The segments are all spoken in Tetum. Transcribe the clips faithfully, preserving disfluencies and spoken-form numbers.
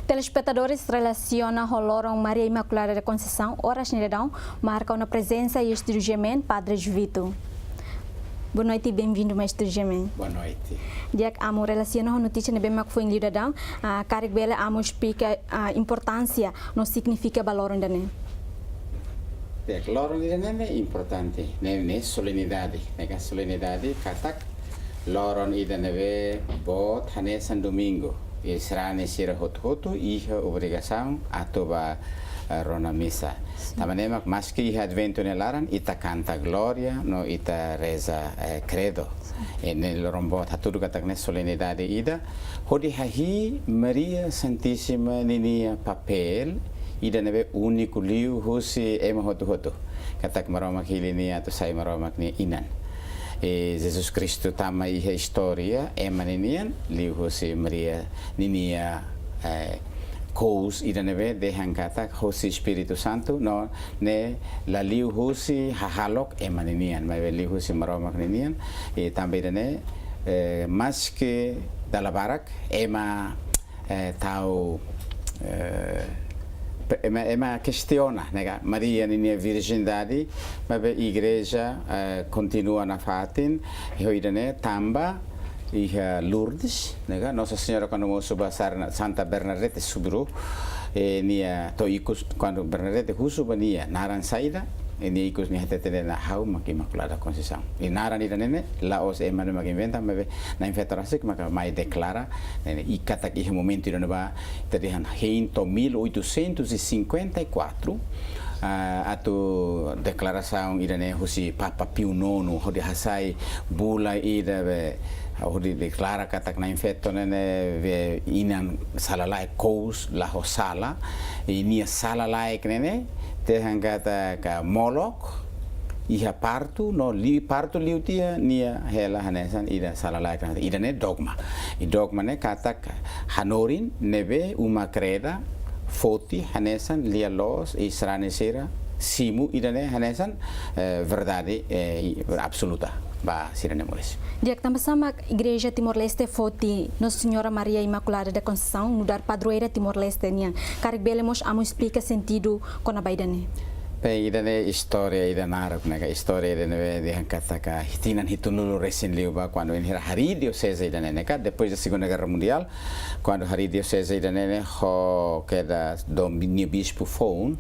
Telespetadores, relasiona ho loron Maria Imaculada da Conceição, oras ne'e daudaun marka ona prezensa iha estúdiu G M N, Padre Juvito. Boa noite e bem-vindo mai estúdiu G M N. Boa noite. Di'ak, Amu, relasiona ho notísia ne'ebé mak foin liu daudaun, ah, karik bele Amu esplika, ah, importánsia no signifika ba loron ida-ne'e. Di'ak, loron ida-ne'e ne'e importante, ne'e, ne'e solenidade, ne'e ka solenidade katak loron ida ne'ebé boot hanesan domingu. I sarani sira hotu-hotu iha obrigasaun atu bá, eh, rona misa. Sin. Tanba ne'e mak maski iha Adventu nia laran, ita kanta glória, no ita reza, eh, Credo. Sin. I ne'e loron boot, hatudu katak ne'e solenidade ida hodi hahi'i Maria Santíssima ninia papél ida ne'ebé úniku liuhusi ema hotu-hotu. Katak Maromak hili nia atu sai Maromak nia inan. I Jesus Kristu tama iha istória ema ninian liuhusi Maria ninia, eh, kous ida ne'ebé dehan katak hosi Espíritu Santu, no ne'e la liuhusi hahalok ema ninian, maibé liuhusi Maromak ninian. I tanba ida-ne'e, eh, maski dala barak ema, eh, tau, eh, pe-, ema, ema kestiona, ne'e ka, Maria ninia virjindade, maibé igreja, eh, kontinua nafatin, i ho ida-ne'e tanba iha Lourdes, ne'e ka, Nossa Senhora kuandu mosu ba Sarna-, Santa Bernadette Soubirous, eh, nia to'o ikus, kuandu Bernadette husu ba nia naran saida, i nia ikus nia hatete dehan ha'u mak Imaculada Conceição. I naran ida-ne'e ne'e la'ós ema ne'e mak inventa, maibé Na'in Feto rasik maka mai deklara, ne'e, i katak iha momentu ida-ne'ebá, ita dehan hein to'o mil oitocentos e cinquenta e quatro, ah, atu deklarasaun ida-ne'e husi Papa Pio Nono, hodi hasai bula ida be, hodi deklara katak Na'in Feto ne'e ne'e be inan sala laek, kous la ho sala, i nia sala laek ne'e ne'e, dehan katak molok, iha partu, no liu, partu liu tiha, nia hela hanesan ida sala laek, ida-ne'e dogma. I dogma ne'e katak hanorin ne'ebé uma kreda foti hanesan lia-loos, i sarani sira simu ida-ne'e hanesan, eh, verdade, eh, i absoluta ba sira-nia moris. Di'ak, tanba sá mak Igreja Timor-Leste foti Nossa Senhora Maria Imaculada da Conceição nu'udar padroeira Timor-Leste nian? Karik bele mós Amu esplika sentidu kona-ba ida-ne'e. Bem, ida-ne'e istória ida naruk, ne'e ka, istória ida ne'ebé dehan katak tinan hitunulu resin liubá, kuandu bainhira harii dioseze ida-ne'e, ne'e ka, depois da Segunda Guerra Mundial, kuandu harii dioseze ida-ne'e ne'e ho kedas Dom, nia bispu foun,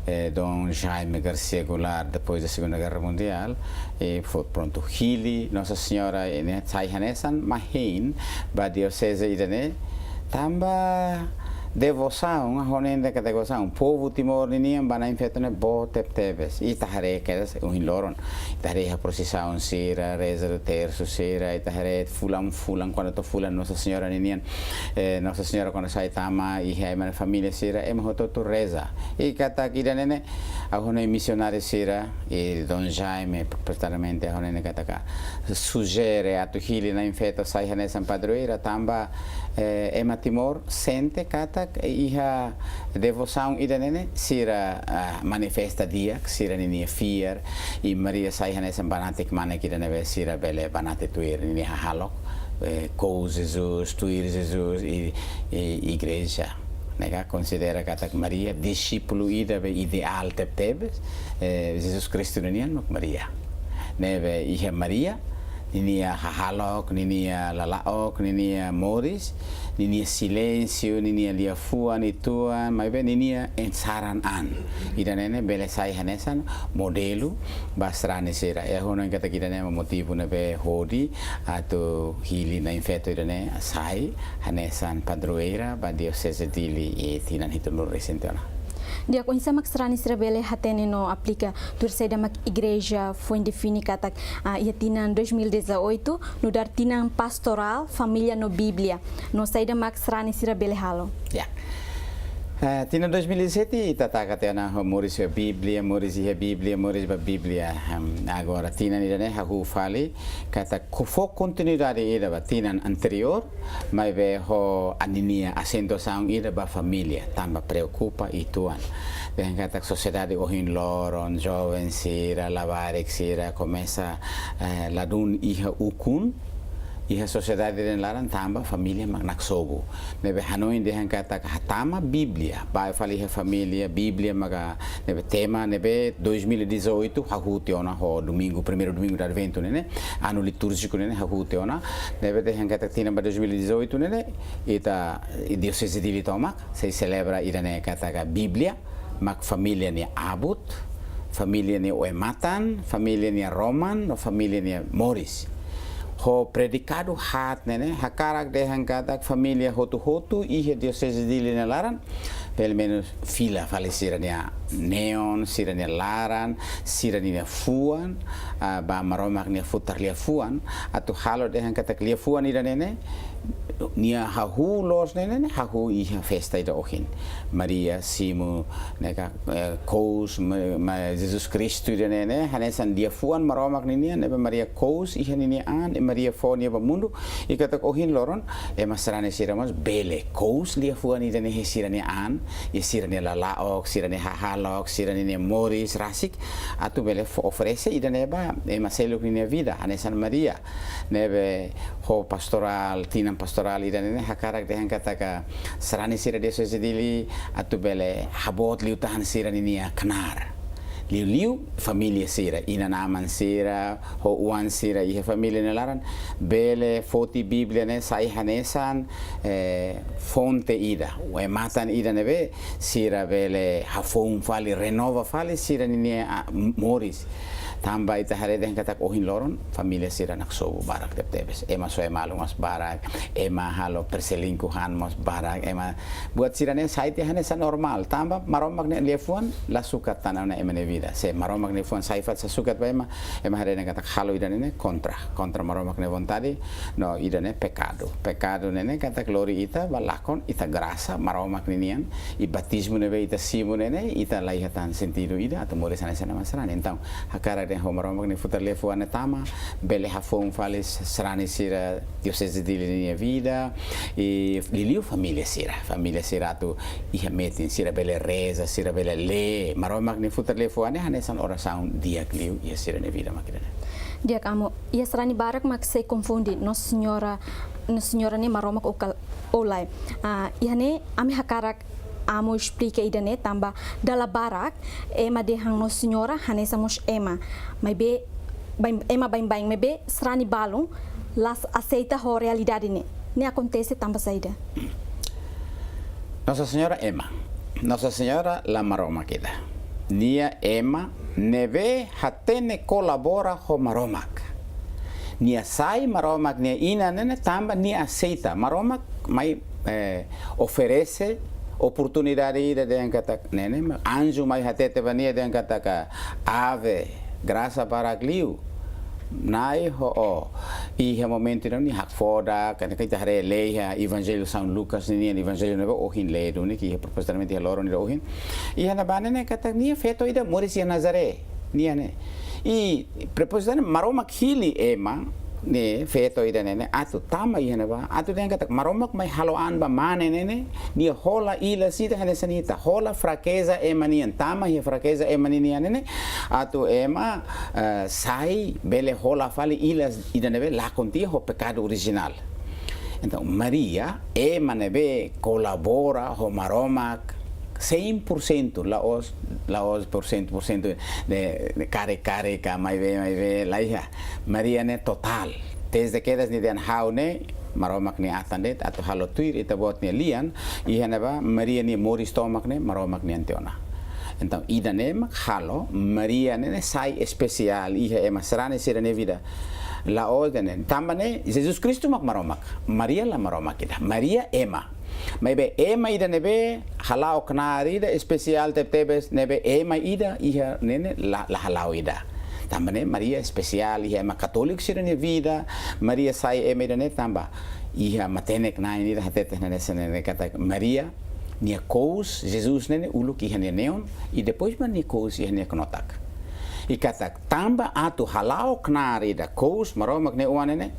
eh, Dom Jaime Garcia Goulart, depois da Segunda Guerra Mundial, i fó, prontu, hili Nossa Senhora, i ne'e sai hanesan ema hein ba dioseze ida-ne'e, tanba devosaun, ha'u hanoin dehan katak devosaun povu Timor ninian ba Na'in Feto ne'e boot tebetebes. Ita haree kedas ohin loron, ita haree iha prosisaun sira, reza do terço sira, ita haree fulan-fulan, kuandu to'o fulan Nossa Senhora ninian, eh, Nossa Senhora kuandu sai tama, iha ema nia família sira, ema hotu-hotu reza. I katak ida-ne'e ne'e, ha'u hanoin misionáriu sira, i Dom Jaime, particularmente, ha'u hanoin katak sujere atu hili Na'in Feto sai hanesan padroeira, tanba, eh, ema Timor sente katak iha devosaun ida-ne'e ne'e, sira, ah, manifesta di'ak sira-ninia fiar, i Maria sai hanesan banati kmanek ida ne'ebé sira bele banati tuir ninia hahalok, eh, kous Jesus, tuir Jesus, i, i igreja. Ne'e ka, konsidera katak Maria, dixípulu ida be ideál tebetebes, eh, Jesus Kristu ninian mak Maria. Ne'ebé iha Maria, ninia hahalok, ninia lala'ok, ninia moris, ninia silénsiu, ninia liafuan uitoan, maibé ninia saran an. Ida-ne'e ne'e bele sai hanesan modelu ba sarani sira. I ha'u hanoin katak ida-ne'e mak motivu ne'ebé hodi atu hili Na'in Feto ida-ne'e sai hanesan padroeira ba Dioseze Dili iha tinan hitunulu resin tiha ona. Di'ak, oinsá mak sarani sira bele hatene no aplika tuir saida mak igreja foin define katak, ah, iha tinan dois mil e dezoito, nu'udar tinan pastorál, família no Bíblia. No saida mak sarani sira bele halo. Ya. Eh, tinan dois mil e dezassete, ita taka tiha ona ho moris iha Bíblia, moris iha Bíblia, moris ba Bíblia. Em, agora, tinan ida-ne'e hahú fali, katak fó kontinuidade ida ba tinan anteriór, maibé ho ninia asentuasaun ida ba família, tanba preokupa uitoan. Dehan katak sosiedade ohin loron, joven sira, labarik sira, komesa, eh, ladún iha ukun, iha sosiedade ida-ne'e laran tanba família mak naksobu. Ne'ebé hanoin dehan katak hatama Bíblia, bá fali iha família, Bíblia maka ne'ebé tema ne'ebé dois mil e dezoito hahú tiha ona ho domingu, primeiru domingu de Adventu ne'e ne'e, anu litúrjiku ne'e ne'e hahú tiha ona. Ne'ebé dehan katak tinan ba dois mil e dezoito ne'e ne'e, ita, eh, Dioseze Dili tomak sei selebra ida-ne'e katak Bíblia mak família nia abut, família nia oin-matan, família nia roman, no família nia moris. Ho predikadu haat ne'e ne'e, hakarak dehan katak família hotu-hotu iha Dioseze Dili nia laran, pelumenus fila fali sira-nia neon, sira-nia laran, sira-nia fuan, ah, ba Maromak nia futar liafuan, atu halo dehan katak liafuan ida-ne'e ne'e, nia hahú loos ne'e ne'e ne'e, hahú iha festa ida ohin. Maria simu ne'e ka, eh, kous, ma, ma, Jesus Kristu ida-ne'e ne'e, hanesan liafuan Maromak ninian, ne'ebé Maria kous iha ninia an, i Maria fó nia ba mundu, i katak ohin loron, ema sarani sira mós bele kous liafuan ida-ne'e iha sira-nia an, iha sira-nia lala'ok, sira-nia hahalok, sira-nia moris rasik, atu bele fó, oferese ida-ne'e ba ema seluk ninia vida, hanesan Maria. Ne'ebé ho pastorál, tinan pastorál ida-ne'e ne'e, hakarak dehan katak sarani sira Dioseze Dili atu bele haboot liután sira-ninia knaar. Liuliu família sira, inan-aman sira, ho oan sira iha família nia laran, bele foti Bíblia ne'e sai hanesan, eh, fonte ida, oin-matan ida ne'ebé sira bele hafoun fali, renova fali sira-ninia, ah, moris. Tanba ita haree dehan katak ohin loron, família sira naksobu barak tebetebes. Ema soe malu mós barak, ema halo perselingkuhan mós barak, ema buat sira-ne'e sai tiha hanesan normál. Tanba Maromak nia liafuan la sukat tan ona ema nia vida. Se Maromak nia liafuan sai fali sai sukat ba ema, ema haree dehan katak halo ida-ne'e ne'e kontra, kontra Maromak nia vontade, no ida-ne'e pekadu. Pekadu ne'e ne'e katak lori ita ba lakon ita grasa Maromak ninian, i batizmu ne'ebé ita simu ne'e ne'e, ita la iha tan sentidu ida atu moris hanesan ema sarani. Entaun, hakarak dehan ho Maromak nia futar liafuan ne'e tama, bele hafoun fali sarani sira Dioseze Dili nia vida, i liuliu família sira. Família sira atu iha metin, sira bele reza, sira bele lee Maromak nia futar liafuan ne'e hanesan orasaun di'ak liu iha sira-nia vida mak ida-ne'e. Di'ak, Amu, iha sarani barak mak sei konfunde Nossa Senhora, Nossa Senhora ne'e Maromak ou kal-, ou lae. Ah, iha ne'e ami hakarak Amu esplika ida-ne'e tanba dala barak ema dehan Nossa Senhora hanesan mós ema. Maibé, bem, ema baibain, maibé sarani balun la aseita ho realidade ne'e. Ne'e akontese tanba saida? Nossa Senhora ema. Nossa Senhora la Maromak ida. Nia ema ne'ebé hatene kolabora ho Maromak. Nia sai Maromak nia inan ne'e ne'e tanba nia aseita. Maromak mai, eh, oferese oportunidade ida dehan katak ne'e ne'e, anju mai hatete ba nia dehan katak ave, grasa barak liu, Na'i ho ó. Iha momentu ne'e nia hakfodak, katak ita haree lee iha Evanjellu São Lucas ninian, Evanjellu ne'ebé ohin lee duni, ke iha propositadamente iha loron ida ohin. Iha ne'ebá ne'e ne'e katak nia feto ida moris iha Nazaré. Nia ne'e. I propositadamente Maromak hili ema ne'e, feto ida ne'e ne'e, atu tama iha ne'ebá, atu dehan katak Maromak mai halo an ba mane ne'e ne'e, nia hola ilas ida hanesan ita, hola frakeza ema nian, tama iha frakeza ema nian ne'e ne'e, atu ema, eh, sai bele hola fali ilas ida ne'ebé lakon tiha ho pekadu orijinál. Entaun, Maria, ema ne'ebé kolabora ho Maromak cem por cento, la'ós, la'ós por cento, por cento de, de karik-karik ka maibé, maibé, la iha. Maria ne'e totál. Desde kedas nia dehan ha'u ne'e Maromak nia atan de'it, atu halo tuir ita-boot nia lian, iha ne'ebá Maria nia moris tomak ne'e Maromak nian tiha ona. Entaun, ida-ne'e mak halo Maria ne'e ne'e sai espesiál iha ema sarani sira-nia vida. La'ós dehan ne'e, tanba ne'e Jesus Kristu mak Maromak. Maria la Maromak ida. Maria ema. Maibé ema ida ne'ebé hala'o knaar ida espesiál tebetebes, ne'ebé ema ida iha ne'e ne'e la, la hala'o ida. Tanba ne'e Maria espesiál iha ema katóliku sira-nia vida. Maria sai ema ida ne'e tanba iha matenek-na'in ida hatete hanesan ne'e katak Maria nia kous Jesus ne'e ne'e uluk iha nia neon, i depois mak nia kous iha nia knotak. I katak tanba atu hala'o knaar ida kous Maromak nia oan ne'e ne'e,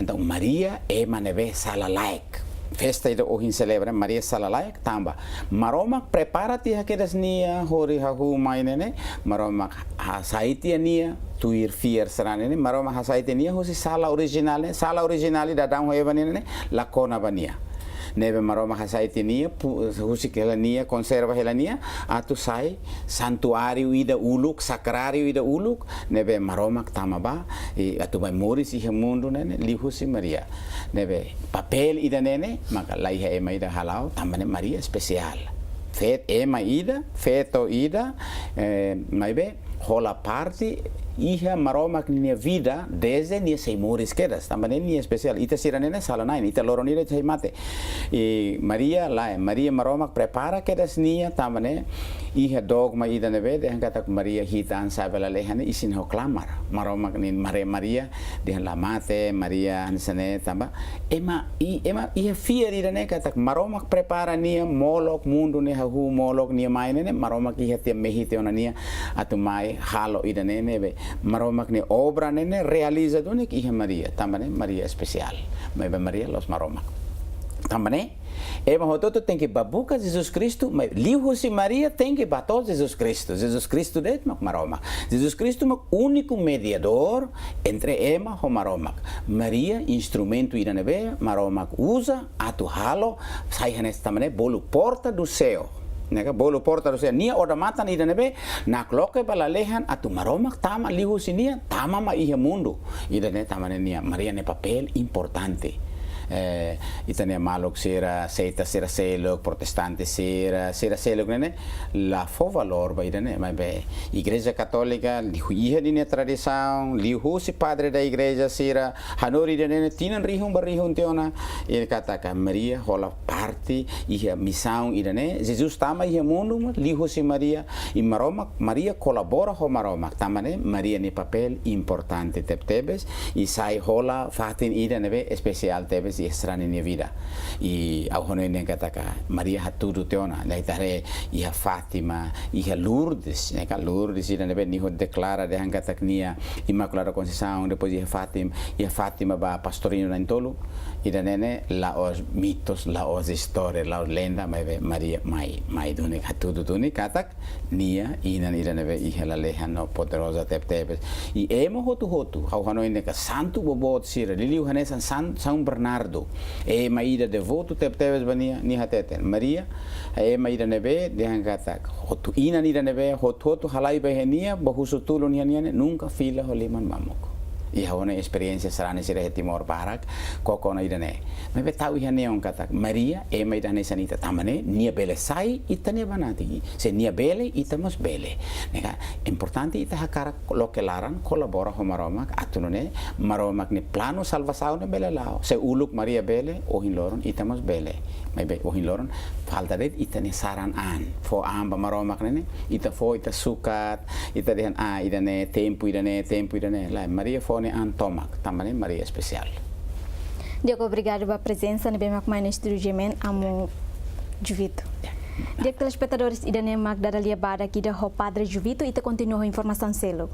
entaun Maria ema ne'ebé sala-laek. festa ida ohin selebra, Maria sala laek tanba Maromak prepara tiha kedas nia hodi hahú mai ne'e ne'e, Maromak hasai tiha nia tuir fiar sarani ne'e, Maromak hasai tiha nia husi sala orijinál ne'e, sala orijinál ida Adão ho Eva nian ne'e, la kona ba nia. Ne'ebé Maromak hasai tiha nia, pu-, husik hela nia, konserva hela nia, atu sai santuáriu ida uluk, sakráriu ida uluk, ne'ebé Maromak tama ba, i atu mai moris iha mundu ne'e ne'e, liuhusi Maria. Ne'ebé papél ida ne'e ne'e, maka la iha ema ida hala'o, tanba ne'e Maria espesiál. Feto, ema ida, feto ida, eh, maibé hola parte iha Maromak nia vida, dezde nia sei moris kedas, tanba ne'e nia espesiál. Ita sira ne'e ne'e sala na'in, ita loron ida ita sei mate. I Maria lae, Maria Maromak prepara kedas nia, tanba ne'e iha dogma ida ne'ebé dehan katak Maria hitan sa'e ba lalehan ne'e isin ho klamar. Maromak nia Maria, Maria dehan la mate, Maria hanesan ne'e tanba ema, i, ema iha fiar ida ne'e katak Maromak prepara nia molok mundu ne'e hahú molok nia mai ne'e ne'e, Maromak iha tiha mehi tiha ona nia atu mai halo ida ne'e ne'ebé Maromak nia obra ne'e ne'e realiza duni iha Maria, tanba ne'e Maria espesiál. Maibé Maria la'ós Maromak. Tanba ne'e ema hotu-hotu tenke ba buka Jesus Kristu, mai liuhusi Maria tenke ba to'o Jesus Kristu. Jesus Kristu de'it mak Maromak. Jesus Kristu mak úniku mediadór entre ema ho Maromak. Maria instrumentu ida ne'ebé Maromak uza atu halo sai hanesan tanba ne'e bolu porta do céu. Ne'e ka bolu porta do céu. Nia odamatan ida ne'ebé nakloke ba lalehan atu Maromak tama liuhusi nia, tama mai iha mundu. Ida ne'e tanba ne'e nia Maria nia papél importante. Eh, ita-nia maluk sira, seita sira seluk, protestante sira, sira seluk ne'e ne'e la fó valór ba ida ne'e, maibé Igreja Katólika, liu iha ninia tradisaun, liuhusi padre da igreja sira, hanorin ida ne'e ne'e tinan rihun ba rihun tiha ona, i katak Maria hola parte iha misaun ida ne'e, Jesus tama iha mundu, liuhusi Maria, i Maromak, Maria kolabora ho Maromak, tanba ne'e Maria nia papél importante tebetebes, i sai hola fatin ida ne'ebé espesiál tebes iha sarani nia vida. I ha'u hanoin dehan katak Maria hatudu tiha ona, ne'e ita haree iha Fátima, iha Lourdes, ne'e ka Lourdes ida ne'ebé nia hodi deklara dehan katak nia Imaculada Conceição, depois iha Fátima, iha Fátima ba Pastorino na'in-tolu, ida ne'e ne'e la'ós mitos, la'ós istória, la'ós lenda, maibé Maria mai, mai duni, hatudu duni katak nia inan ida ne'ebé iha lalehan no poderoza tebetebes. I ema hotu-hotu, ha'u hanoin dehan katak santu boboot sira, liuliu hanesan San, São Bernardo, ema ida devotu tebetebes ba nia, nia hateten Maria, ema ida ne'ebé dehan katak hotu inan ida ne'ebé hotu-hotu halai ba iha nia, ba husu tulun iha nia ne'e, nunka fila ho liman mamuk. I ha'u hanoin esperiénsia sarani sira iha Timor barak koko ona ida ne'e. Maibé tau iha neon katak Maria ema ida hanesan ita, tanba ne'e nia bele sai ita-nia banati. Se nia bele, ita mós bele. Ne'e ka importante ita hakarak loke laran, kolabora ho Maromak atu nune'e Maromak nia planu salvasaun ne'e bele la'o. Se uluk Maria bele, ohin loron ita mós bele. Maibé ohin loron falta de'it ita-nia saran an. Fó an ba Maromak ne'e ne'e, ita fó, ita sukat, ita dehan, ah, ida ne'e, tempu ida ne'e, tempu ida ne'e. Lae, Maria fó nia an tomak, tanba ne'e Maria espesiál. Di'ak, obrigadu ba prezensa ne'ebé mak mai iha estúdiu GMN, Amu Juvito. Ya. Di'ak, telespetadores, ida ne'e mak dada lia badak ida ho Padre Juvito, ita kontinua ho informasaun seluk.